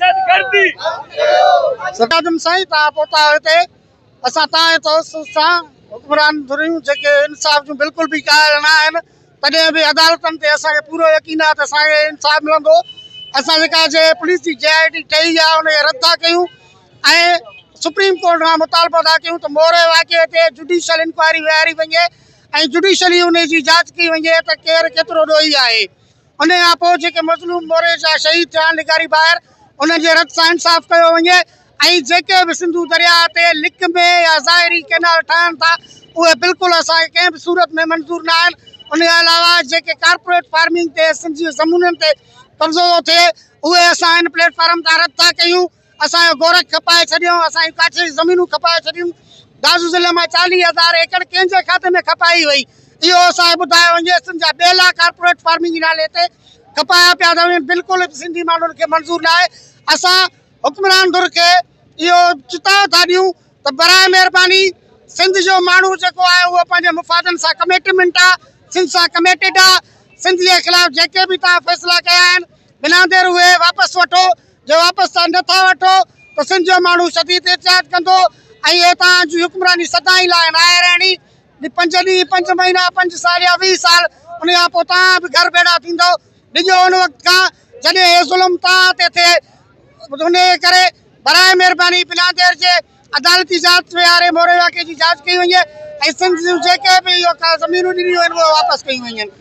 دهشتگردي. صدراعظم سائين توهان پهتا آهيو هتي اسان توهان جي توسط سان حڪمران ڌريون جيڪي انصاف جون بلڪل به قائل نه آهن تڏهن به عدالتن تي اسان کي پورو يقين آهي ته اسان کي انصاف ملندو اسان جيڪا جي پوليس جي جي آء ٽي ٺهي آهي ان کي رد ٿا ڪيون ۽ سپريم ڪورٽ کان مطالبو ٿا ڪيون ته موري واقعي تي جڊيشل انڪوائري ويهاري وڃي ۽ جڊيشلي ان جي جاچ ڪئي وڃي ته ڪير ڪيترو ڏوهي آهي انهيء کان پوء جيڪي مظلوم موري جا شهيد ٿيا آهن لغاري ڀائر انهن جي رت سان انصاف ڪيو وڃي ۽ جيڪي به سنڌو درياهه تي لڪ ۾ يا ظاهري ڪينال ٺاهن ٿا اهي بلڪل اسان کي ڪنهن به صورت ۾ منظور نه آهن ان کان علاوه جيڪي ڪارپوريٽ فارمنگ تي سنڌ جي زمينن تي قبضو ٿو ٿئي اهي اسان هن پليٽ فارم تان رد ٿا ڪيون اسان جو گورک کپائي ڇڏيو، اسان جون ڪاٺي جون زمينون کپائي ڇڏيون، دادو ضلعي مان 40 هزار ايڪڙ ڪنهن جي کاتي ۾ کپائي وئي اهو اسان کي ٻڌايو وڃي، سنڌ جا ٻيلا ڪارپوريٽ فارمنگ جي نالي تي کپايا پيا ٿا وڃن بلڪل به سنڌي ماڻهن کي منظور ناهي، اسان حڪمران ڌر کي اهو چتاء ٿا ڏيون ته براء مهرباني سنڌ جو ماڻهو جيڪو آهي اهو پنهنجي مفادن سان ڪميٽمينٽ آهي، سنڌ سان ڪميٽيڊ آهي، سنڌ جي خلاف جيڪي به توهان فيصلا ڪيا آهن بنا دير اهي واپس وٺو. جي واپس توهان نه ٿا وٺو ته سنڌ جو ماڻهو شديد احتجاج ڪندو ۽ هي توهان جي حڪمراني سدائين لاء ناهي رهڻي، پنج ڏينهن، پنج مهينا، پنج سال يا 20 سال ان کان پوء توهان به گهر ڀيڙا ٿيندؤ، ڊڄو ان وقت کان جڏهن هي ظلم توهان تي ٿئي، انهيء ڪري براء مهرباني بنا دير جي عدالتي جاچ ويهاري موري واقعي جي جاچ ڪئي وڃي ۽ سنڌ جون جيڪي به اهو زمينون ڏنيون آهن اهي واپس ڪيون وڃن.